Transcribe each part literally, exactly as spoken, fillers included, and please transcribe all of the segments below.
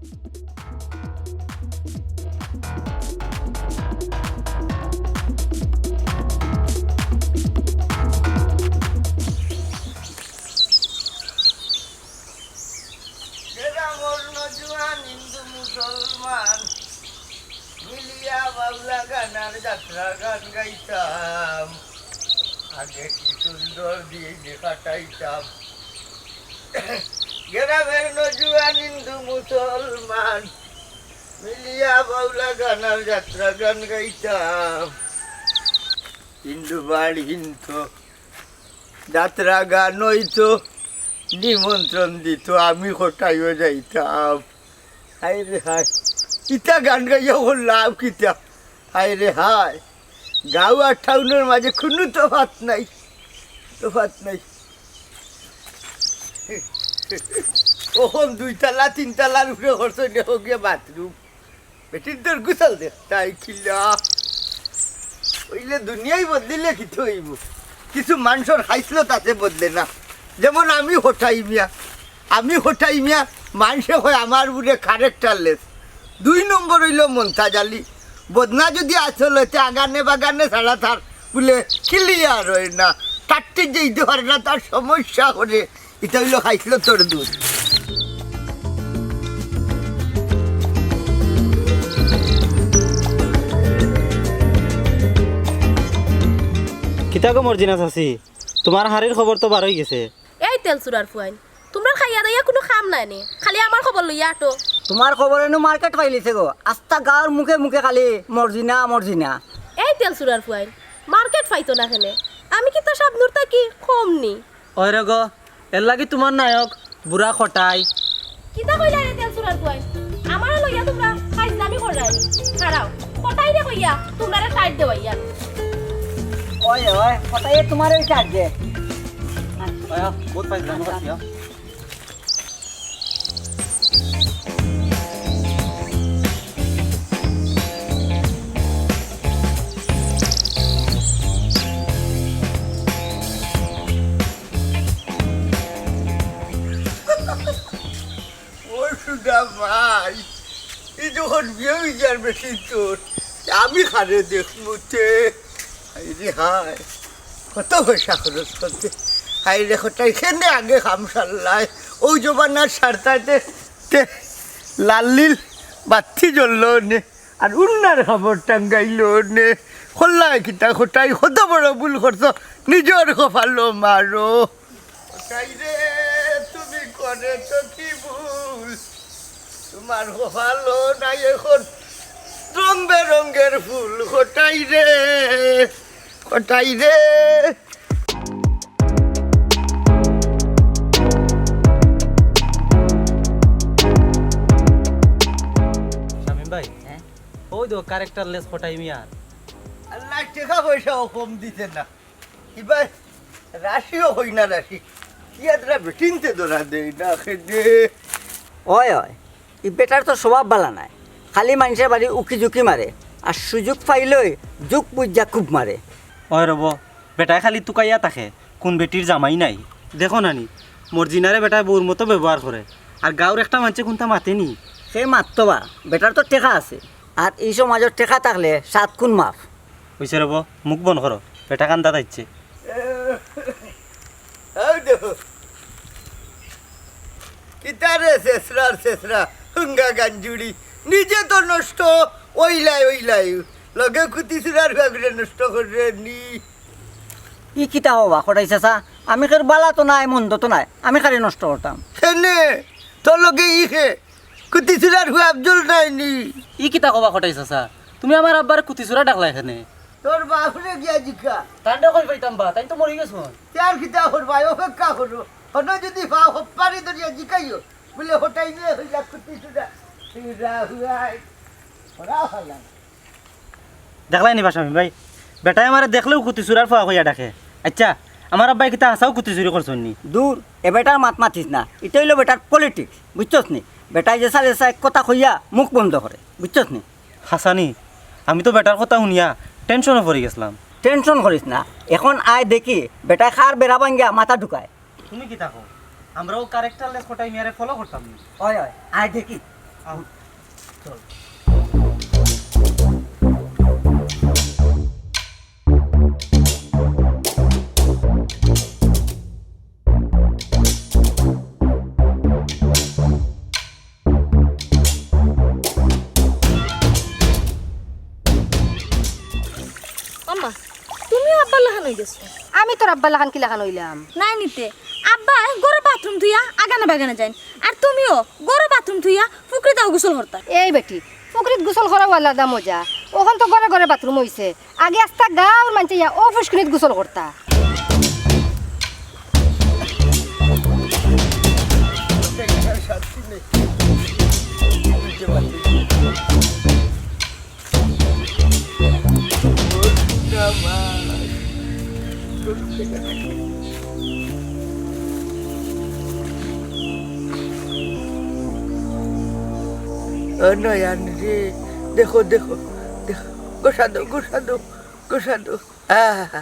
গ্রামর নজুয়ান হিন্দু মুসলমান মিলিয়া বাউলা গানার যাত্রা গান গাইতাম। আগে কি সুন্দর দিন কাটাইতাম। গ্রামের নজুয়ান হিন্দু মুসলমান মিলিয়া বাউলা গানার যাত্রা গান গাইতাম। হিন্দু বাড়ি হিন্দু যাত্রা গান অইতো, নিমন্ত্রণ দিত, আমি কটাইও যাইতাম। হায় রে হায়, ইতা গান গাইয়া করলাম কিতা? হায় রে হায়, গাঁও আর টাউনর মাঝে কুনু তফাত নাই, তফাত নাই। অখন দুই তালা তিন তালার উপরে করছইন, অখন গিয়া বাথরুম। বেটিন্তর গুছাল দেখতায় কিলা। অইলে দুনিয়াই বদলিলে কিতা অইবো? কিছু মানষর খাইছলত আছে বদলে না। যেমন আমি কটাই মিয়া, আমি কটাই মিয়া, মানষে কয় আমার বুলে characterless। দুই নম্বর অইলো মন্তাজ আলী। বদনা যুদি আসল অইতে আগানে বাগানে ছাড়া তার বুলে clear অয় না। টাট্টি যেইতে পারে না, তার সমস্যা করে। ইটা অইলো খাইছলতর দুষ। কিতা গো মর্জিনা চাচি, তুমার হাড়ির খবর তো বার অইগেছে। এই তেল চুরার ফুয়াইন, তুমরার খাইয়া দাইয়া কুনু কাম নাই নি, খালি আমার খবর লইয়া আটো। তুমার খবরে নু market পাইলিছে গো, আস্তা গাঁওর মুখে মুখে খালি মর্জিনা, মর্জিনা। এই তেল চুরার ফুয়াইন, market পাইতো না কেনে? আমি কিতা শাবনূর থাকি কম নি? ওই রে গো, এরলাগি তুমার নায়ক বুড়া কটাই। কিতা কইলা রে তেল চুরার ফুয়াইন? আমারে লইয়া তুমরা ফাইজলামি কররায় নি? খাড়াও, কটাইরে কইয়া তুমরারে টাইট দেওয়াইয়া। ওই, ওই, কটাইয়ে তুমারে টাইট দে। ওই, বহুত ফাইজলামি করছি, হ্যাঁ। ও সুধা ভাই, ই যখন বিয়া অই যার বেশি তোর, আমি কারে দেখমু তে? হায় রে হায়, কত পয়সা খরচ করতে। হায় রে কটাই, কেনে আগে কাম সারলায়? অউ জমানার সারতায় তে, তে লাল নীল বাত্তি জ্বললো নে। আর উন্নার কাপড় টাঙ্গাইলো নে। করলায় কিতা কটাই, কত বড় ভুল করছো, নিজর কপালো মারো। কটাই রে, তুমি করেছো কি ভুল? তুমার কপালো নাই এখন রং বেরঙের ফুল। কটাই রে, কটাই রে। শামীম ভাই, হ্যাঁ? ওই তো characterless কটাই মিয়ার। আল্লাহ, টেকা পয়সাও কম দিছে না। ইবার রাশিও কই না রাশি। কি আদরা বেটিন্তে ধরা দেই না খেদে। ওই, ওই, ই বেটার তো স্বভাব বালা নায়। খালি মানষর বাড়ি উকি ঝুঁকি মারে। আর সুযোগ পাইলেই জুক বুঝা খুব মারে। ওই রব, বেটায় খালি তুকাইয়া থাকে, কুন বেটির জামাই নাই। দেখো না নি, মর্জিনারে বেটায় বউর মতো ব্যবহার করে। আর গাঁওর একটা মানষে কুনতা মাতে নি? সে মাততো বা, বেটার তো টেকা আছে। আর ই সমাজর টেকা থাকলে সাত খুন মাফ। অইছে রব, মুখ বন্ধ করো, বেটা কান্দাত আইছে। এই দেখো, কিতারে শেষরার শেষরা, হুঙ্গা গাঞ্জুড়ি, নিজে তো নষ্ট, ওইলাই, ওইলাই, লগে কুতি চুরার হুয়াগুরে নষ্ট করে নি। ই কিতা কও বা, কটাই চাচা? আমি কের বালা তো নায়, মন্দ তো নায়, আমি কারে নষ্ট করতাম? কেনে? তোর লগে ই কে? কুতি চুরার হুয়া আফজল নায় নি? ই কিতা কও বা, কটাই চাচা? তুমি আমার আব্বারে কুতি চুরা ডাকলায় কেনে? তোর বাপরে গিয়া জিকা। তানরে কই পাইতাম বা, তাইন তো মরি গেছইন। তে আর কিতা করবায়, অপেক্ষা করো। হনো যুদি পাও, হপ্পারি ধরিয়া জিকাইও। বুলে, হটাই নিয়া হইলা কুতি চুরা। চুরা হুয়াই। ওরা হইলা। দেখলায় নি বা শামীম ভাই? বেটায় আমারে দেখলেউ কুতি চুরার ফুয়া কইয়া ডাকে। আইচ্ছা, আমার আব্বায় কিতা হাছাউ কুতি চুরি করছইন নি? দূর, এ বেটার মাত মাতিস না। ইটা অইলো বেটার politics, বুঝছস নি? বেটায় যেছা যেছা এক কথা কইয়া মুখ বন্ধ করে, বুঝছস নি? হাছা নি, আমি তো বেটার কথা হুনিয়া tension-ও পড়ি গেছলাম। Tension করিস না, এখন আয় দেখি বেটায় কার বেড়া ভাঙ্গিয়া মাথা ঢুকায়। তুমি কিতা কও? আমরাও characterless কটাই মিয়ারে follow করতাম নি? অয়, অয়, আয় দেখি। আও, চল। আম্মা, তুমিও আব্বার লাখান অই গেছো। আমি তোর আব্বার লাখান কি লাখান অইলাম? নায় নি তে, আব্বা ঘরো বাথরুম থুইয়া আগানা বাগানা যাইন, আর তুমিও ঘরো বাথরুম থুইয়া পুকুরিত গোসল করতায়। এই বেটি, পুকুরিত গোসল করাও আলাদা মজা। অখন তো ঘরে ঘরে বাথরুম অইছে, আগে আস্তা গাঁওর মানষে ইয়া অউ ফুশকুনিত গোসল করতা। ও নয়ন রে, দেখো, দেখো, দেখো, গোসা দেও, গোসা দেও, গোসা দেও। আহ!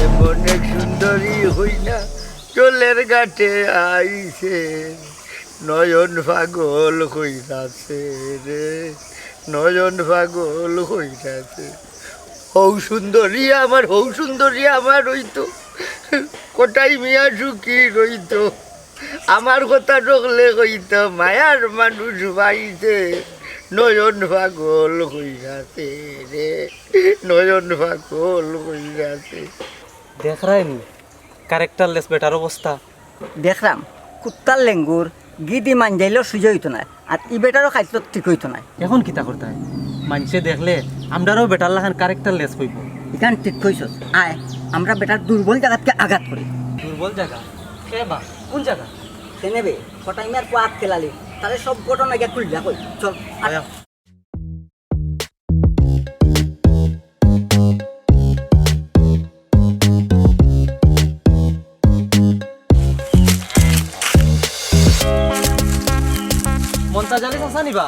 এমন এক সুন্দরী হইনা চলের ঘাটে আইছে, নয়ন পাগল হইতাছে রে, নয়ন পাগল হইতাছে। হউ সুন্দরী আমার, হউ সুন্দরী আমার অইতো, কটাই মিয়া সুখী রইতো। আমার কথা সকলে কইতো, মায়ার মানুষ পাইছে, নয়ন পাগল হইতাছে রে, নয়ন পাগল হইতাছে। দেখরায়নি characterless বেটার অবস্থা? দেখরাম, কুত্তার লেঙ্গুর, গিদি মাঞ্জাইলেও সুজা অইতো নায়, আর ই বেটারও খাইছলত ঠিক অইতো নায়। এখন কিতা করতায়? মানষে দেখলে আমরারও বেটার লাখান characterless কইবো। ইখান ঠিক কইছস। আয়, আমরা বেটার দুর্বল জাগাত গিয়া আঘাত করি। দুর্বল জাগা? কে বা? কুন জাগা? কেনে বে, কটাই মিয়ার পুয়া আক্কেল আলী, তারে সব ঘটনা গিয়া খুলিয়া কই। চল। আয়। মন্তাজ আলী চাচা নি বা?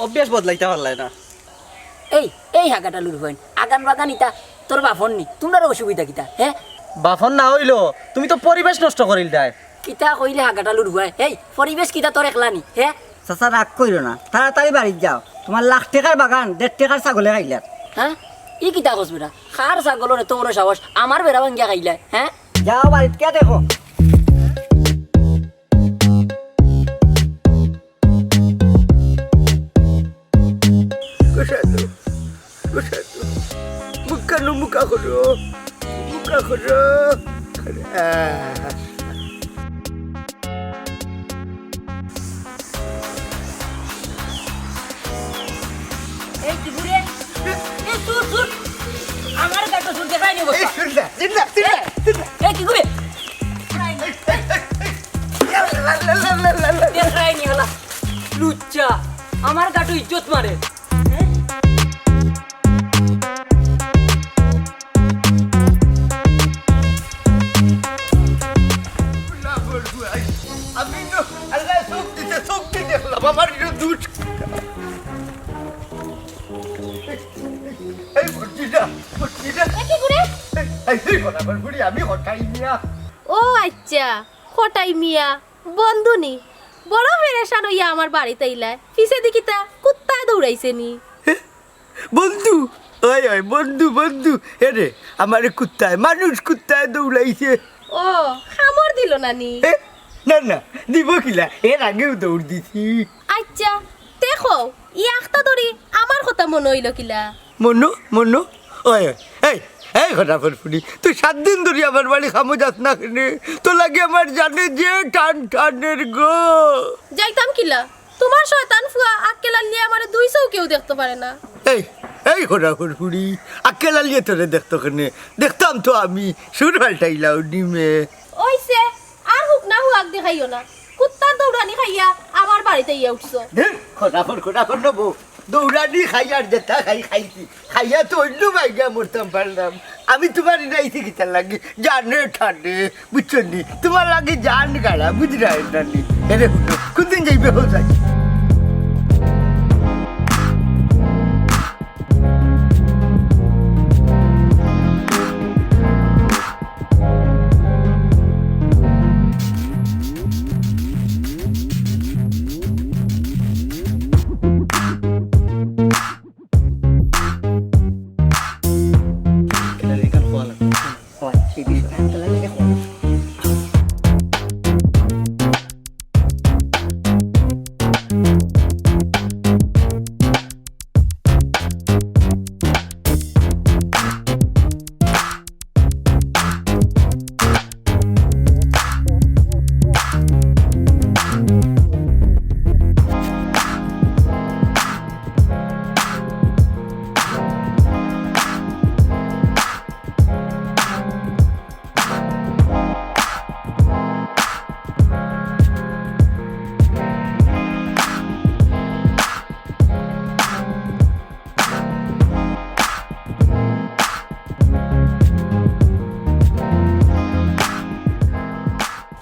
অভ্যাস বদলাইতা পারলায় না। এই, এই হাগাটা লুরুফাইন, আগান বাগান ইতা তোর বাফর নি, তুমরার অসুবিধা কিতা, হে? বাফর না অইলো, তুমি তো পরিবেশ নষ্ট করিলতায়। কিতা কইলে হাগাটা লুরুফাইন, এই পরিবেশ কিতা তোর একলা নি, হে? চাচা, রাগ কইরো না, তাড়াতাড়ি বাড়িত যাও। তুমার লাখ টেকার বাগান দেড় টেকার ছাগলে খাইলার। হে? ই কিতা কস বেটা? কার ছাগলর এত বড় সাহস আমার বেড়া ভাঙ্গিয়া খাইলায়, হে? যাও বাড়িত গিয়া দেখো। গোসাদু, গোসাদু, মুখখানো মুখা করো, মুখা করো। আহ। এই কি ঘুরে? এই চুর, চুর। আমার গাটো চুর দেখাই নিব। এই চুর না, চুর না, চুর না, চুর না। এই কি ঘুরে? দেখাই নি হলা। লুচ্চা, আমার গাটো ইজ্জত মারে। আমি তো আল্লাহ চোখ দিতে চোখ দিয়ে দেখলাম, আমার এটা দুষ। এই ভর্তিটা, ভর্তিটা। এ কি করে? এই, এই, এই ঘটনা, ঘটনা, আমি হঠাৎ নিয়া। ও আচ্ছা, কটাই মিয়া, বন্ধু নি? বড় পেরেশান অইয়া আমার বাড়িত আইলায়। পিছেদি কিতা কুত্তায় দৌড়াইছে নি? হে? বন্ধু? ওই, ওই, বন্ধু, বন্ধু। এ রে, আমারে কুত্তায়, মানুষ কুত্তায় দৌড়াইছে। ও, কামড় দিল না নি? হে? না, না, দিব কিলা? এর আগেও দৌড় দিছি। আচ্ছা, দেখো, ই আখতা ধরি আমার কথা মনো অইল কিলা? মনো, মনো। ওই, ওই, এই, এই ঘটনা ফুরফুরি, তুই সাত দিন ধরি আমার বাড়ি কামো যাস না কেনে? তোর লাগি আমার জানে যে টান টানের গো। যাইতাম কিলা? তুমার শয়তান ফুয়া আক্কেল আলীয়ে আমারে দুই চউখেও দেখতো পারে না। এই, এই ঘটনা ফুরফুরি, আক্কেল আলীয়ে তোরে দেখতো কেনে? দেখতাম তো আমি, সুর পাল্টাইলাও নিমে। অইছে, আর হুক না হুয়াক দেখাইও না। কুত্তার দৌড়ানি খাইয়া আমার বাড়ি তেই উঠছো। ধুর, খোদাফর, খোদাফর নবো। দৌড়ানি খাই আর যেতা খাই খাইছি। খাইয়া তো অন্য বাইগা মরতাম পারলাম। আমি তুমার ইনাইছি কিতার লাগি? জানে ঠানে, বুঝছো নি? তুমার লাগি জান গাড়া, বুঝরায় না নি? এরে হুনো, কুনদিন যাইবে হো যাই?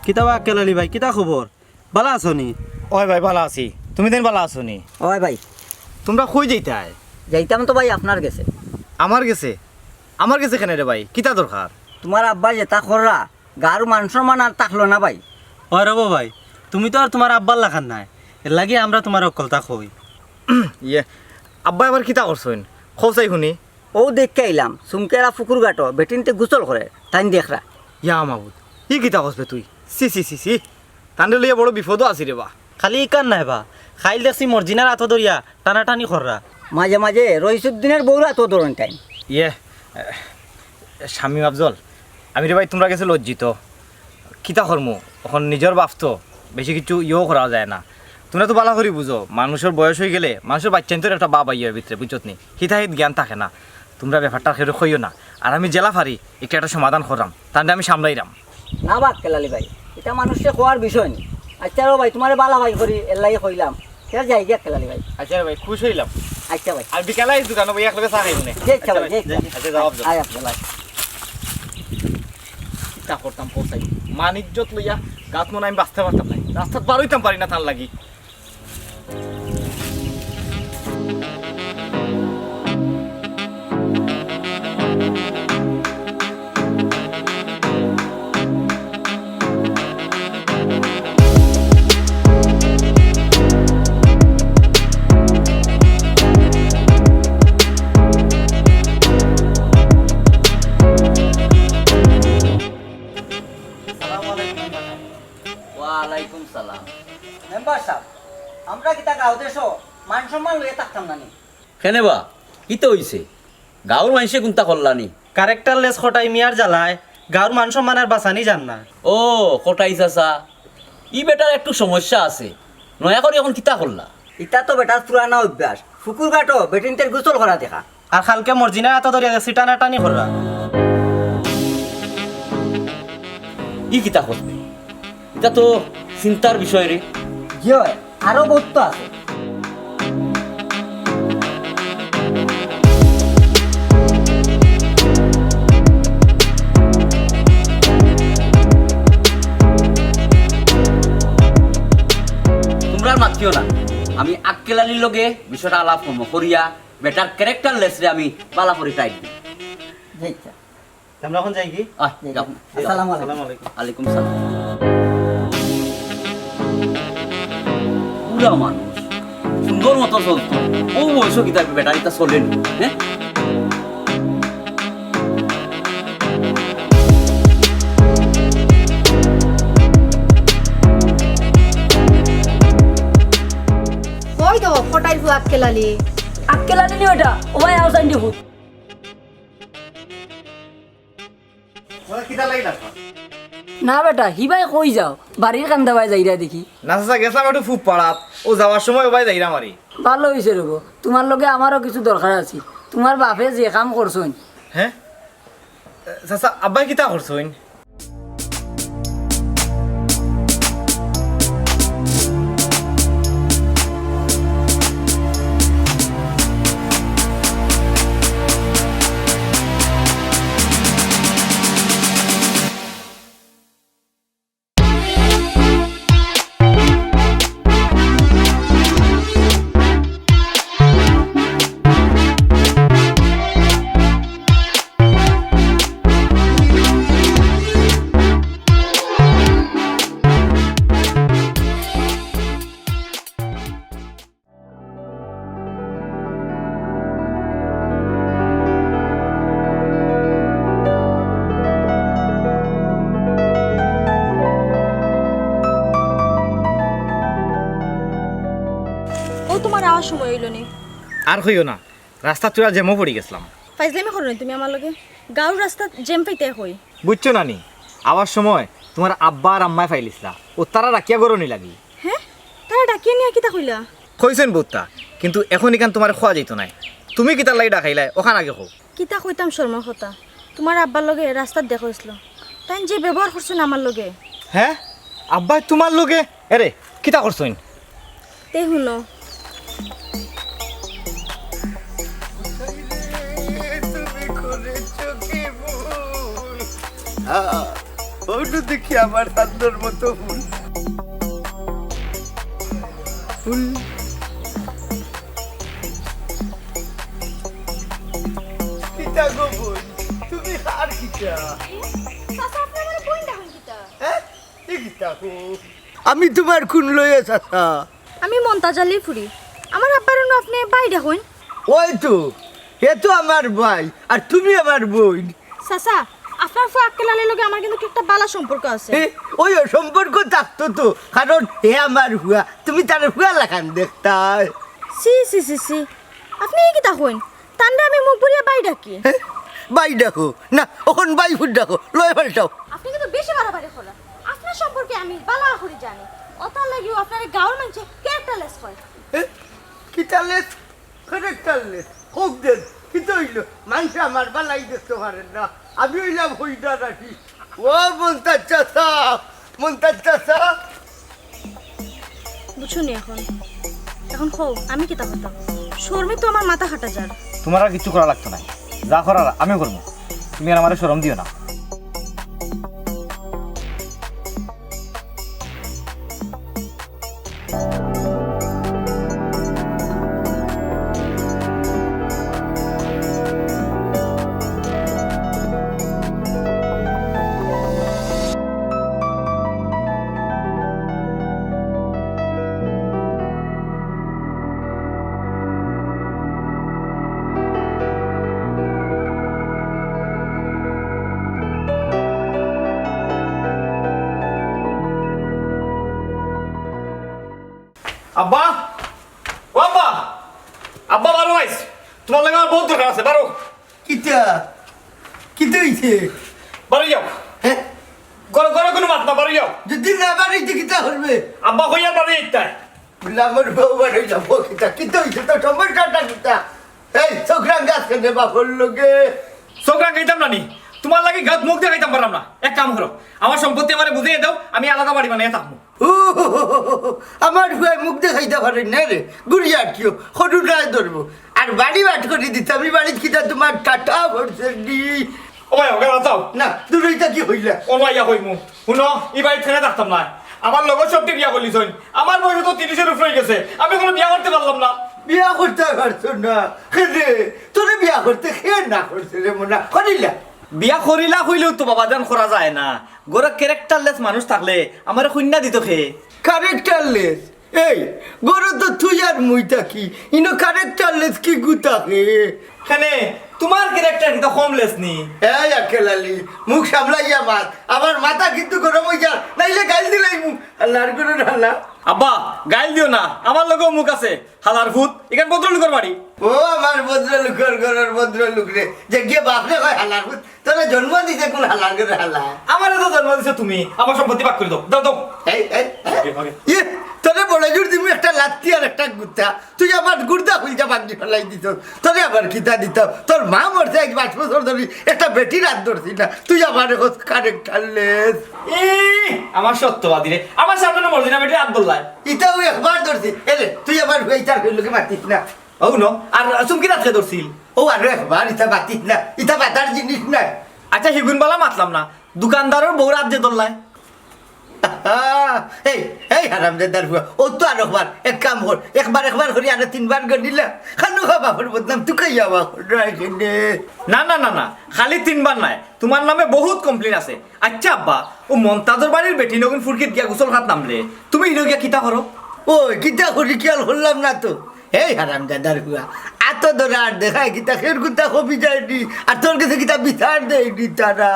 কিতা বা আক্কেল আলী ভাই, কিতা খবর? বালা আছো নি? অয় ভাই, বালা আছি। তুমি দেন বালা আছো নি? অয় ভাই। তুমরা কই যাইতায়? যাইতাম তো ভাই আপনার গেছে। আমার গেছে? আমার গেছে কেনে রে ভাই? কিতা দরকার? তুমার আব্বায় যেতা কররা, গাঁওর মান-সম্মান আর থাকলো না ভাই। অয় রবো ভাই, তুমি তো আর তুমার আব্বার লাখান নায়, এরলাগি আমরা তুমারে অকলতা কই। ইয়ে, আব্বায় আবার কিতা করছইন? কও চাই হুনি। অউ দেখিয়া আইলাম, চুমকিয়ারা পুকুর ঘাটো বেটিন্তে গোসল করে, তাইন দেখরা। ইয়া মাবুদ, ই কিতা কস বে তুই? ছি, ছি, ছি, ছি। তানরে লইয়া বড় বিপদো আছি রে বা। খালি ইখান নায় বা, কাইল দেখছি মর্জিনার আতো ধরিয়া টানাটানি কররা। মাঝে মাঝে রইসুদ্দিনর বউর আতো ধরইন তাইন। ইয়ে, এ, শামীম আফজল, আমি রে ভাই তুমরার গেছে লজ্জিত। কিতা করমু? অখন নিজর বাপ তো, বেশি কিছু ইয়েও করা যায় না। তুমরা তো বালা করি বুঝো, মানুষর বয়স অইগেলে মানুষর বাইচ্চাইন্তর একটা ভাব আইয়ার ভিতরে, বুঝছত নি? হিতাহিত জ্ঞান থাকে না। তুমরা ব্যাপারটা কেউরে কইও না। আর আমি যেলা পারি একটা, একটা সমাধান কররাম, তানরে আমি সামলাইরাম। না বা আক্কেল আলী ভাই, ইতা মানুষরে কওয়ার বিষয় নি। আইচ্ছা রবো ভাই, তুমারে বালা ভাই করি, এরলাগি কইলাম। কিতা যাইগি আক্কেল আলী ভাই? আইচ্ছা রে ভাই, খুশ অইলাম। আইচ্ছা ভাই। আর বিকালে আইস দোকানো ভাই, একলগে চা খাইমুনে। জি, আইচ্ছা ভাই, জি, জি। আইচ্ছা, যাও আফজল। আয় আফজল, আয়। কিতা করতাম কও চাই? মান ইজ্জত লইয়া গাত মনে আমি বাঁচতে পারতাম না। রাস্তাত বার অইতাম পারি না তার লাগি। আসসালামু আলাইকুম মেম্বার সাব। ওয়ালাইকুম সালাম। মেম্বার সাব, আমরা কিতা গাঁও দেশো মান সম্মান লইয়া থাকতাম না নি? কেনে বা? কিতা অইছে? গাঁওর মানষে কুন্তা করলা নি? Characterless কটাই মিয়ার জ্বালায় গাঁওর মান সম্মান আর বাঁচানি যার না। ও, কটাই চাচা, ই বেটার একটু সমস্যা আছে। নয়া করি অখন কিতা করলা? ইতা তো বেটার পুরানা অভ্যাস, পুকুর ঘাটো বেটিন্তের গোসল করা দেখা। আর কালকে মর্জিনার আতো ধরিয়া দেখছি টানাটানি কররা। ই কিতা করবে? ইটা তো চিন্তার বিষয় রে। জি অয়, আরো বউত তো আছে। তুমরা আর মাতিও না, আমি আক্কেল আলীর লগে বিষয়টা আলাপ করমু, করিয়া বেটার characterless রে আমি বালা করি tight দিমু। জি, আচ্ছা। আমরা অখন যাইগি? আহ, যাও। আসসালামু আলাইকুম। আসসালামু আলাইকুম। আলাইকুম সালাম। বুড়া মানুষ, সুন্দর মতো চলতো, অউ বয়সো কিতা বেটা ইতা চলে নি, হ্যাঁ? ওই তো, কটাই ফুয়া আক্কেল আলী। আক্কেল আলী নি ওটা? ও ভাই, আও সাইন দি ফুয়া। ওরা কিতা লাগি ডাকবা? না বেটা, হি বায় কই যাও? বাড়ির কান্দা বায় যাইরা দেখি। না চাচা, গেছলাম একটু ফুফ পাড়াত, অউ যাওয়ার সময় অউ বায় যাইরাম আরি। ভালা অইছে রে বা, তুমার লগে আমারও কিছু দরকার আছে। তুমার বাপে যে কাম করছইন। হ্যাঁ? চাচা, আব্বায় কিতা করছইন? ও, তুমার আওয়ার সময় অইলো নি? আর কইও না, রাস্তাত থুড়া জ্যামো পড়ি গেছলাম। ফাইজলামি করো না তুমি আমার লগে। গাউর রাস্তাত জ্যাম পাইতে কই? বুঝছো না নি, আওয়ার সময় তুমার আব্বা আর আম্মায় ফাইলিছলা, ও তারা ডাকিয়া গরনি লাগি। হে, তারা ডাকিয়া নিয়া কিতা কইলা? কইছইন বউততা, কিন্তু অখন ইখান তুমারে কওয়া যাইতো নায়। তুমি কিতার লাগি ডাকাইলায়, অখান আগে কও। কিতা কইতাম শরমর কথা, তুমার আব্বার লগে রাস্তাত দেখা অইছিল, তাইন যে ব্যবহার করছইন আমার লগে। হে, আব্বায় তুমার লগে? এরে, কিতা করছইন? তে হুনো। তুমি করেছো কি ভুল? হ্যাঁ, ওটা দেখি আমার সামনের মতো ফুল। ফুল। কিতা গো বইন, তুমি কার কিতা? চাচা, আপনি আমার বইন ডাকেন কিতা? হ্যাঁ? এ কিতা কও? আমি তুমার কুন লইয়া চাচা? আমি মন্তাজ আলীর ফুড়ি। আমার আব্বারে নু আপনি ভাই ডাকইন। ওই তো, হে তো আমার ভাই, আর তুমি আমার বইন। চাচা, আপনার ফুয়া আক্কেল আলীর লগে আমার কিন্তু একটা ভালা সম্পর্ক আছে। এ, ওই সম্পর্ক থাকতো তো, কারণ হে আমার ফুয়া, তুমি তার ফুয়া লাখান দেখতায়। ছি, ছি, ছি, ছি। আপনি ই কিতা কইন? তানরে আমি মুখ ভরিয়া ভাই ডাকি। হে? ভাই ডাকো? না, অখন ভাইফুত ডাকো। লয় পাল্টাও। আপনি কিন্তু বেশি বাড়াবাড়ি কররা। আপনার সম্পর্কে আমি ভালা করি জানি। অতার লাগিউ আপনারে গাউর মানষে characterless কয়। হে? কিতালেস? Characterless? কউক দেন। কিতা অইলো? মানষে আমার ভালাই দেখতো পারইন না। আমি অইলাম হইদা নাকি? ও মন্তাজ চাচা, মন্তাজ চাচা। বুঝছো নি অখন? অখন কও, আমি কিতা করতাম? শরমে তো আমার মাথা ফাটা যার। তুমার আর কিচ্ছু করা লাগতো নায়, যা করার আমি করমু। তুমি আর আমারে শরম দিও না। আব্বা, ও আব্বা, আব্বা, বারো আইস, তুমার লগে আমার বউত দরকার আছে, বারো। কিতা? কিতা অইছে? বারো যাও। হে? ঘরো, ঘরো কুনু মাত না, বারো যাও। যদি না বারইতে কিতা করবে? আব্বা কইয়ার বারো যাইতায়। বুলে আমার বউ বারো যাইবো কিতা? কিতা অইছে? তোর সমস্যাটা কিতা? এই, চোখ রাঙাস কেনে বাপর লগে? চোখ রাঙাইতাম না নি? তুমার লাগি গাউত মুখ দেখাইতাম পারলাম না। এক কাম করো, আমার সম্পত্তি আমারে বুঝাইয়া দেও, আমি আলাদা বাড়ি বানাইয়া থাকমু। ও, আমার ফুয়ায় মুখ দেখাইতা পারইন না রে, গুড়ি আটিও, খরু নাই ধরবো। আর বাড়ি বাট করি দিতাম, ই বাড়িত কিতা তুমার টাটা পড়ছে নি? ও ভাই, ওকে বাঁচাও। না, দূর অইতা কি হইলা? ও ভাই, ইয়া কইমু। হুনো, ই বাড়িত কেনে থাকতাম না। আমার লগর সবটি বিয়া করলিছইন। আমার বয়স তো তিরিশের উপরে অই গেছে। আমি কুনু বিয়া করতে পারলাম না। বিয়া করতে পারছো না? কেনে? তোরে বিয়া করতে কে না করছে রে মনা? করিলা? বিয়া করিলা কইলেউ তো বাবাজান করা যায় না। ঘরো characterless মানুষ থাকলে আমারে কইন্যা দিতো কে? Characterless? এই, ঘরো তো তুই আর মুই থাকি, ইনো characterless কিগু থাকে? কেনে, তুমার character কিতা কম less নি? এই আক্কেল আলী, মুখ সামলাইয়া মাত, আমার মাথা কিন্তু গরম অই যার, নাইলে গাইল দিলাইমু। হালার গরুর হালা। আব্বা, গাইল দিও না, আমার লগেও মুখ আছে। হালার ফুত, ইখান ভদ্রলোকর বাড়ি। ও আমার ভদ্রলোকর ঘরর ভদ্রলোক রে, যে গিয়ে বাপরে কয় হালার ফুত, তোরে জন্ম দিছে কুন হালার ঘরর হালা? আমারে তো জন্ম দিছো তুমি, আমার সম্পত্তি ভাগ করি দেও, দেও, দেও। এই, এই, এই। ওকে, ওকে। ইয়ে, তোরে বড় জোর দিমু একটা লাত্তি আর একটা গুতা। তুই আমার গুর্দা খুলজা ভাঙ্গি ফালাই দিছস। তোরে আবার কিতা দিতাম? তোর মা মরছে আইজ পাঁচ বছর ধরি, একটা বেটির আত ধরছি না। তুই আবার এখন characterless। ই, আমার সত্যবাদী রে। আমার সামনে না মরছি না, বেটির আত ধরলাই। ইতাও একবার ধরছি। এরে, তুই আবার হইতার হইল কি মাতিস না। ও ন, আর চুমকি রাত্রে ধরছিল। ও আরো একবার, ইতা মাতিস না। ইতা মাতার জিনিস নায়। আচ্ছা, হিগুন বালা মাতলাম না। দোকানদারর বউর আত যে ধরলায়। এই, এই হারামজাদার ফুয়া, ও তো আর একবার, এক কাম কর, একবার, একবার করি আরো তিনবার গনিলা। খানো খা বাপর বদনাম, তুই কই যাবা? না, না, না, না, খালি তিনবার নায়, তুমার নামে বহুত complain আছে। আচ্ছা আব্বা, ও মন্তাজর বাড়ির বেটি নগিন ফুরকিত গিয়া গোসল খাত নামলে, তুমি হিনো গিয়া কিতা করো? ও, কিতা করি খেয়াল করলাম না তো। এই হারামজাদার ফুয়া, আতো ধরা আর দেখায় কিতা, খের কুত্তা কবি যায়নি, আর তোর গেছে কিতা বিচার দেয়নি তারা।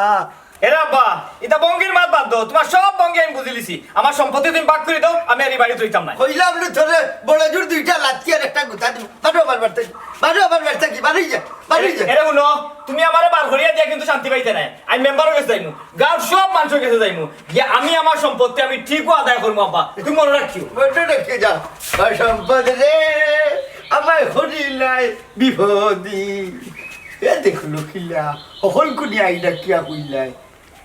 এরে আব্বা, ইতা ভঙ্গির মাত বাদ দেও, তুমার সব ভঙ্গি আমি বুঝিলিছি। আমার সম্পত্তি তুমি ভাগ করি দেও, আমি আর ই বাড়িত রইতাম নায়। কইলাম নু তোরে, বড় জুর দুইটা লাথি আর একটা গুতা দিমু। বারো আমার বাড়ি থাকি, বারো আমার বাড়ি থাকি, বারই যা, বারই যা। এরে হুনো, তুমি আমারে বার করিয়া দিয়া কিন্তু শান্তি পাইতায় নায়। আমি মেম্বারর গেছে যাইমু, গাঁওর সব মানষর গেছে যাইমু, গিয়া আমি আমার সম্পত্তি আমি ঠিকউ আদায় করমু আব্বা, তুমি মনো রাখিও। মনো রাখিও যা। ও সম্পদ রে, আমায় করিলায় বিপদি। এ দেখলো কিলা, হকল কুনি আইনা কিয়া কইলায়।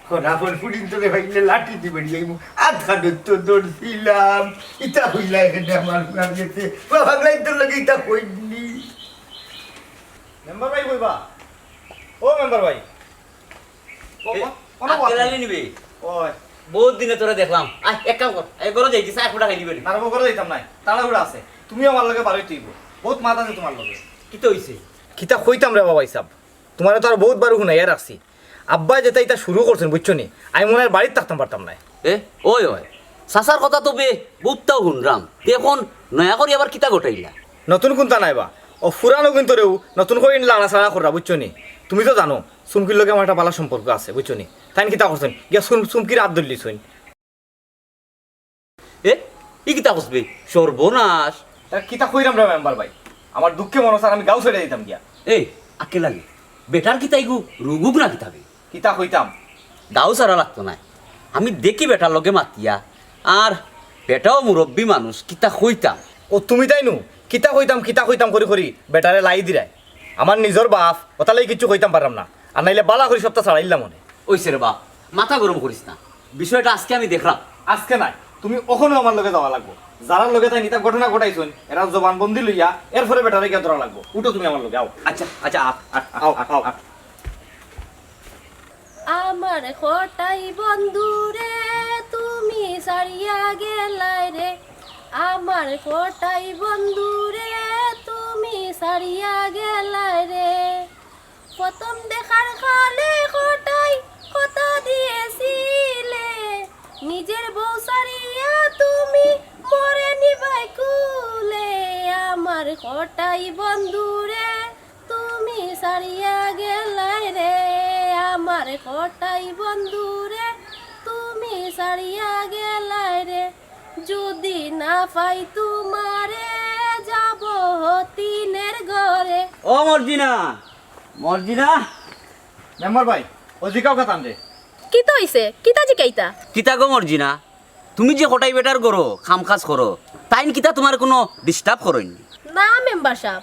খরাফর ফুরিন তোরে ভাইলে লাঠি দি বাড়ি যাইমু। আধ খানর তো দৌড়ছিলাম। ইতা কইলা এখানে আমার ফুয়ার গেছে। ও ভাগলাই তোর লগে ইতা কইনি। মেম্বার ভাই কইবা? ও মেম্বার ভাই। ও, এ, ও, কোনো আক্কেল কথা আলী নেই। নিবি? ওই। বহুত দিনে তোরে দেখলাম। আয়, এক কাম কর। এই ঘরো যাই, চা ফুটা খাই দিবে নি। তার উপর করে দিতাম নাই। তাড়াহুড়া আছে। তুমিও আমার লগে বারোই তুইব। বহুত মাত আছে তোমার লগে। কিতা অইছে? কিতা কইতাম রে বাবা হিসাব? তুমারে তো আর বহুত বার হুনাইয়া রাখছি। আব্বায় যেতা ইতা শুরু করছইন, বুঝছো নি? আমি মনে হয় বাড়িত থাকতাম পারতাম নায়। এ, ওই, ওই। চাচার কথা তো বে, বুপটাও হুনরাম। তে এখন নয়া করি আবার কিতা ঘটাইলা? নতুন কুন্তা নায় বা। ও ফুরানো কিন্তু রেও, নতুন করি লাড়া ছাড়া কররা, বুঝছো নি? তুমি তো জানো, চুমকির লগে আমার একটা ভালা সম্পর্ক আছে, বুঝছো নি? তাইন কিতা করছইন? গিয়া চুম-, চুমকির আত ধরলিছইন। এ, ই কিতা কস বে? সর্বনাশ। তা কিতা কইরাম রে মেম্বার ভাই? আমার দুঃখে মনো চার আমি গাঁও ছেড়ে দিতাম গিয়া। এ, আক্কেল আলী, বেটার কিতা ইগু রুগুক না কিতা বে? কিতা কইতাম? গাঁও ছাড়া লাগতো নায়। আমি দেখি বেটার লগে মাতিয়া, আর বেটাও মুরব্বি মানুষ, কিতা কইতাম? ও তুমি তাই নু, কিতা কইতাম, কিতা কইতাম করি করি বেটারে লাই দিরায়। আমার নিজর বাপ, ওতালাই কিচ্ছু কইতাম পাররাম না। আর নাইলে বালা করি সবটা ছাড়াইলাম মনে। ওইছে রে বাপ, মাথা গরম করিস না, বিষয়টা আজকে আমি দেখরাম। আজকে নায়, তুমি অখনউ আমার লগে যাওয়া লাগবো। যারার লগে তাইন ইতা ঘটনা ঘটাইছইন, এরার জবানবন্দি লইয়া এরপরে বেটারে গিয়া ধরা লাগবো। উঠো তুমি আমার লগে, আও। আচ্ছা, আচ্ছা, আ, আ, আ, আও, আ, আও। আ। আমার কটাই বন্ধুরে তুমি ছাড়িয়া গেলায় রে, আমার কটাই বন্ধুরে তুমি ছাড়িয়া গেলায় রে। প্রথম দেখার কালে কটাই কথা দিয়েছিলে, নিজের বউ ছাড়িয়া তুমি মোরে নিবায় কুলে। আমার কটাই বন্ধুরে তুমি ছাড়িয়া গেলায় রে, আমার কটাই বন্ধুরে তুমি ছাড়িয়া গেলায় রে। যদি না পাই তোমারে, যাব হতিনের ঘরে। ও মর্জিনা, মর্জিনা। মেম্বার ভাই, ও জিকাও কথা আনরে। কিতা অইছে? কিতা জিকাইতা? কিতা গো মর্জিনা? তুমি যে কটাই বেটার ঘরো কাম কাজ করো, তাইন কিতা তোমারে কুনু disturb করইন নি? না মেম্বার সাব,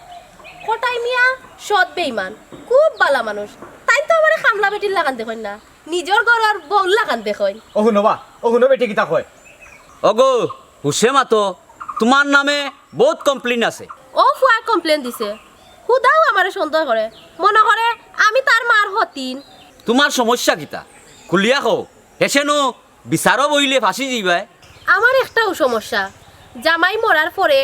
কটাই মিয়া সৎ বেইমান, খুব বালা মানুষ। তাইন তো আমারে কামলা বেটির লাখান দেখইন না, নিজর ঘরর বউর লাখান দেখইন। ও হুনো বা, ও হুনো বেটি কিতা কয়। ওগো, হুশে মাতো, তোমার নামে বহুত complain আছে। ও ফুয়ায় complain দিছে, হুদাউ আমারে সন্দেহ করে, মনো করে আমি তার মার হতিন। তোমার সমস্যা কিতা? খুলিয়া কও, হেষে নু বিচারো বইলে ফাঁসি যাইবায়। আমার একটাউ সমস্যা, জামাই মরার পরে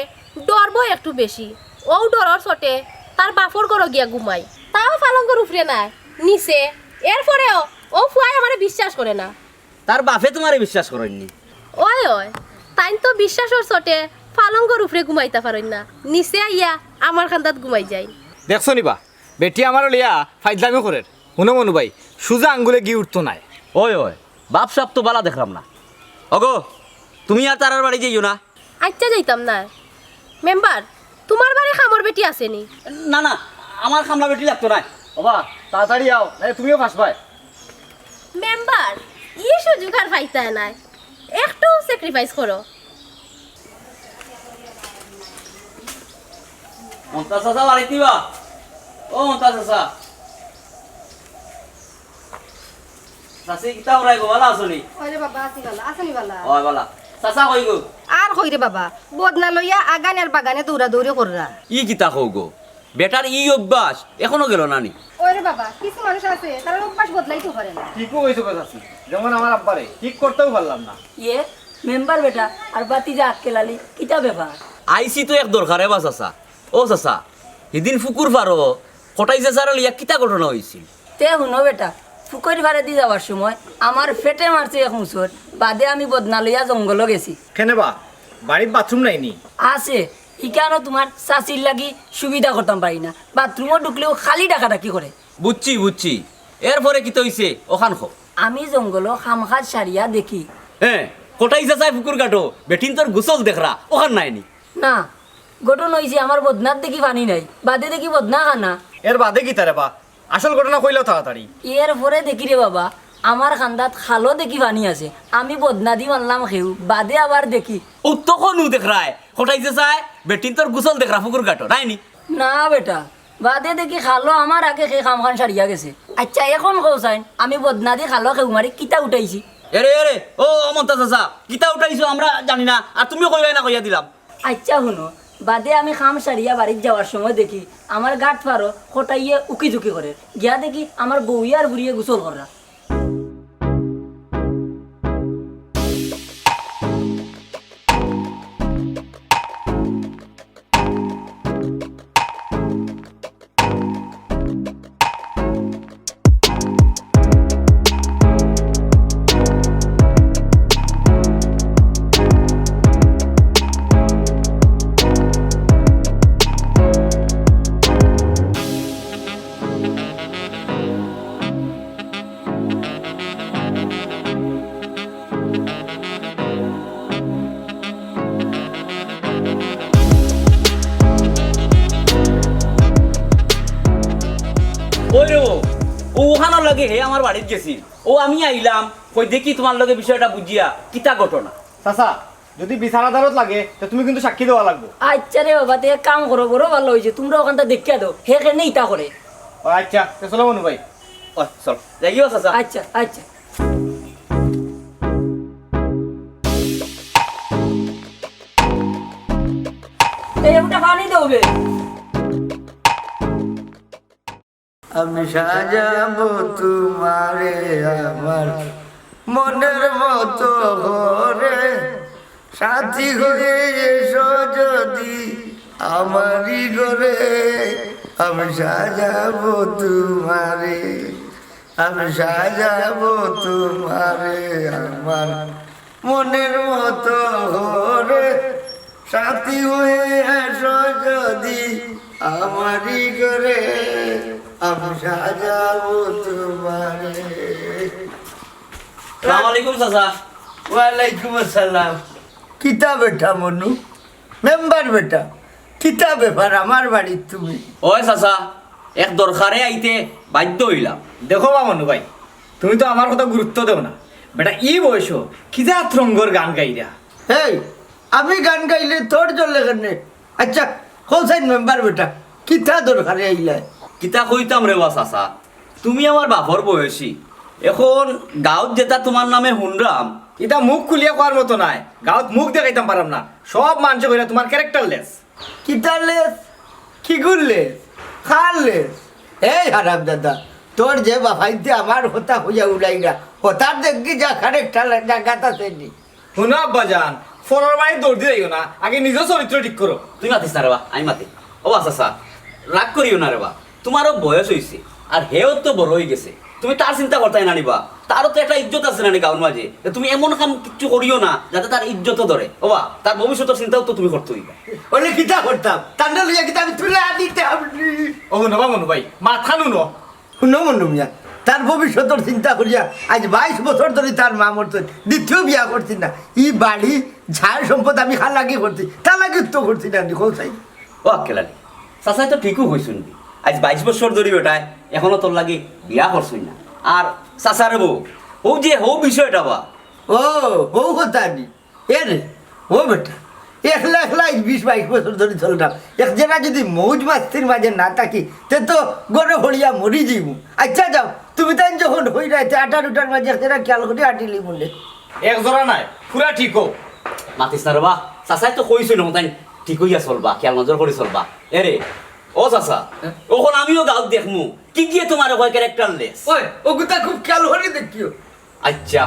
ডর ভয় একটু বেশি। অউ ডরর চোটে তার বাপর ঘরো গিয়া ঘুমাই, তাও পালঙ্গর উপরে নায়, নিচে। এরপরেও অউ ফুয়ায় আমারে বিশ্বাস করে না। তার বাপে তোমারে বিশ্বাস করইন নি? ওই, ওই, তাইন তো বিশ্বাসর চোটে পালঙ্গর উপরে ঘুমাইতা পারইন না, নিচে আইয়া আমার কান্দাত ঘুমাই যাইন। দেখছো নি বা, বেটি আমারে লইয়া ফাইজলামি করের। হুনো মনু ভাই, সুজা আঙ্গুলে ঘি উঠতো নায়। ওই, ওই, বাপ সাব তো বালা দেখরাম না। ওগো, তুমি আর তারার বাড়ি যাইও না। আইচ্ছা, যাইতাম না। মেম্বার, তোমার বাড়ি কামর বেটি আছে নি? না, না, আমার কামলা বেটি লাগতো নায়। ওবা, তাড়াতাড়ি আও, নাইলে তুমিও ফাঁসবায়। মেম্বার, ই সুযোগ আর পাইতায় নায়, একটু sacrifice করো। মন্তাজ চাচা বাড়িত নি বা? ও মন্তাজ চাচা। চাচি, কিতা করাই গো, বালা আছো নি? ওই রে বাবা, আছি বালা, আছো নি বালা? ওই বালা। চাচা কই গো? আর কই রে বাবা, বদনা লইয়া আগান আর বাগানে দৌড়াদৌড়ি কররা। ই কিতা কও গো? বেটার ই অভ্যাস এখনো গেল না নি? ওই রে বাবা, কিছু মানুষ আছে, তারার অভ্যাস বদলাইতে পারে না। ঠিকও কইছো গো চাচি, যেমন আমার আব্বারে ঠিক করতেও পারলাম না। ইয়ে, মেম্বার বেটা আর বাতিজা আক্কেল আলী, কিতা ব্যাপার? আইছি তো এক দরকারে বা চাচা। ও চাচা, হিদিন ফুকুর পারো কটাই চাচারে লইয়া কিতা ঘটনা অইছিল? তে হুনো বেটা, ফুকুর পারেদি যাওয়ার সময় আমার পেটে মারছে এক মুসর, বাদে আমি বদনা লইয়া জঙ্গলো গেছি। কেনে বা, বাড়িত বাথরুম নাই নি? আছে, ইখানো তোমার চাচির লাগি সুবিধা করতাম পারি না, বাথরুমো ঢুকলেও খালি ডাকাডাকি করে। বুঝছি, বুঝছি, এরপরে কিতা অইছে অখান কও। আমি জঙ্গলো কাম-কাজ সারিয়া দেখি। এ, কটাই চাচায় পুকুর ঘাটো, বেটিন্তর গোসল দেখরা, অখান নায় নি? না, ঘটনা অইছে আমার বদনাত দেখি পানি নাই, বাদে দেখি বদনা খানা। এর বাদে কিতা রে বা? আসল ঘটনা কইলাও তাড়াতাড়ি। এর পরে দেখি রে বাবা, আমার কান্দাত খালো দেখি পানি আছে, আমি বদনাদি মারলাম কেউ, বাদে আবার দেখি। ও তখন উ দেখরায়, কটাই চাচায় বেটিন্তর গোসল দেখরা পুকুর ঘাটো, নায় নি? না বেটা, বাদে দেখি খালো আমার আগে কে কামখান সারিয়া গেছে। আইচ্ছা, এখন কও চাইন, আমি বদনাদি খালো কেউ মারি কিতা উঠাইছি? এরে, এরে, ও অমন্তা চাচা, কিতা উঠাইছো আমরা জানি না, আর তুমিও কইবায় না কইয়া দিলাম। আইচ্ছা হুনো, বাদে আমি কাম সারিয়া বাড়িত যাওয়ার সময় দেখি আমার ঘাট পারো কটাইয়ে উকি-ঝুঁকি করের। গিয়া দেখি আমার বউয়ে আর বুড়িয়ে গোসল কররা। ওই রে, ও ওখানোর লাগি হে আমার বাড়িত গেছিল। ও আমি আইলাম, কই দেখি তুমার লগে বিষয়টা বুঝিয়া কিতা ঘটনা। চাচা, যদি বিচার আদালত লাগে, তে তুমি কিন্তু সাক্ষী দেওয়া লাগবো। আইচ্ছা রে বাবা, তে এক কাম করো, বড় ভালা অইছে, তুমরা অখানটা দেখিয়া দেও, হে কেনে ইতা করে। ও আইচ্ছা, তে চলো মনু ভাই। ও, চল। যাইও, চাচা। আইচ্ছা, আইচ্ছা। এই, একটা পানি দেও বে। আমি সাজাবো তোমারে আমার মনের মতো করে, সাথী হয়ে এসো যদি আমারই ঘরে। আমি সাজাবো তোমারে, আমি সাজাবো তোমারে আমার মনের মতো করে, সাথী হয়ে এসো যদি আমারই ঘরে, আমি সাজাবো তোমারে। সালাম আলাইকুম চাচা। ওয়ালাইকুম আসসালাম। কিতা বেটা মনু? মেম্বার বেটা, কিতা ব্যাপার আমার বাড়িত তুমি? ওই চাচা, এক দরকারে আইতে বাধ্য অইলাম। দেখো বা মনু ভাই, তুমি তো আমার কথা গুরুত্ব দেও না। বেটা, ই বয়সো কি জাত রঙ্গর গান গাইরা? এই, আমি গান গাইলে তোর জ্বলে কেনে? আইচ্ছা, কও চাইন মেম্বার বেটা, কিতা দরকারে আইলায়? কিতা কইতাম রে বা চাচা, তুমি আমার বাপর বয়সী, এখন গাঁওত যেতা তুমার নামে হুনরাম। ইতা মুখ খুলিয়া কওয়ার মতো নায়, গাঁওত মুখ দেখাইতাম পারাম না, সব মানষে কইরা তুমার characterless। কিতার লেস? কিগুর লেস? কার লেস? এই হারামজাদা, তোর যে বাফাইতে আমার কথা কইয়া উড়াইরা, কথার দেখি যা খানিকটা জাগাত আছে নি। হুনো আব্বাজান, ফরর বাড়ি দৌড় দি যাইও না, আগে নিজর চরিত্র ঠিক করো। তুই মাতিস না রে বা, আমি মাতি। ও আচ্ছা, আচ্ছা, রাগ করিও না রে বা, তুমারও বয়স অইছে, আর হেও তো বড় অইগেছে। তুমি তার চিন্তা করতায় না নি বা, তারও তো একটা ইজ্জত আছে না নি গাঁওর মাঝে। তে তুমি এমন কাম কিচ্ছু করিও না যাতে তার ইজ্জত ধরে। ও বা, তার ভবিষ্যতর চিন্তাও তো তুমি করতে অইবা। অইলে কিতা করতাম? তান্ডা লইয়া কিতা আমি তুলে আনিতে আপনি? ও হুনো বা মনু ভাই, মাত খান হুনো। হুনো মনু মিয়া, তার ভবিষ্যতর চিন্তা করিয়া আইজ বাইশ বছর ধরি তার মা মরছে, দ্বিতীয় বিয়া করছি না। ই বাড়ি, ছাই সম্পদ আমি কার লাগি করছি, তার লাগি তো করছি না, দেখো চাই। ও আক্কেল আলী, চাচায় তো ঠিকউ কইছইন। আইজ বাইশ বছর ধরি বেটায় এখনো তোর লাগি বিয়া করছইন না। আর চাচারে বউ, অউ যে হউ বিষয়টা বা। ও, হউ কথা নি। এ রে, ও বেটা, একলা একলা আইজ বিশ বাইশ বছর ধরি চলরাম। এক জেলা যদি মৌজ মাস্তির মাঝে না থাকি, তে তো ঘরে পড়িয়া মরি যাইমু। আইচ্ছা যাও, তুমি তাইন যখন হই রাইতে আটার উটার মাঝে এক জেলা খেয়াল করি আটিলিমু নে। এক জোড়া নায়, পুরা ঠিক অউ। মাতিস না রে বা, চাচায় তো কইছইন, তাইন ঠিক অইয়া চলবা, খেয়াল নজর করি চলবা। এ রে, ও চাচা, অখন আমিও গাঁওত দেখমু, কিগিয়ে তুমারে কয় characterless। ওই, অগুতা খুব খেয়াল করি দেখিও। আইচ্ছা,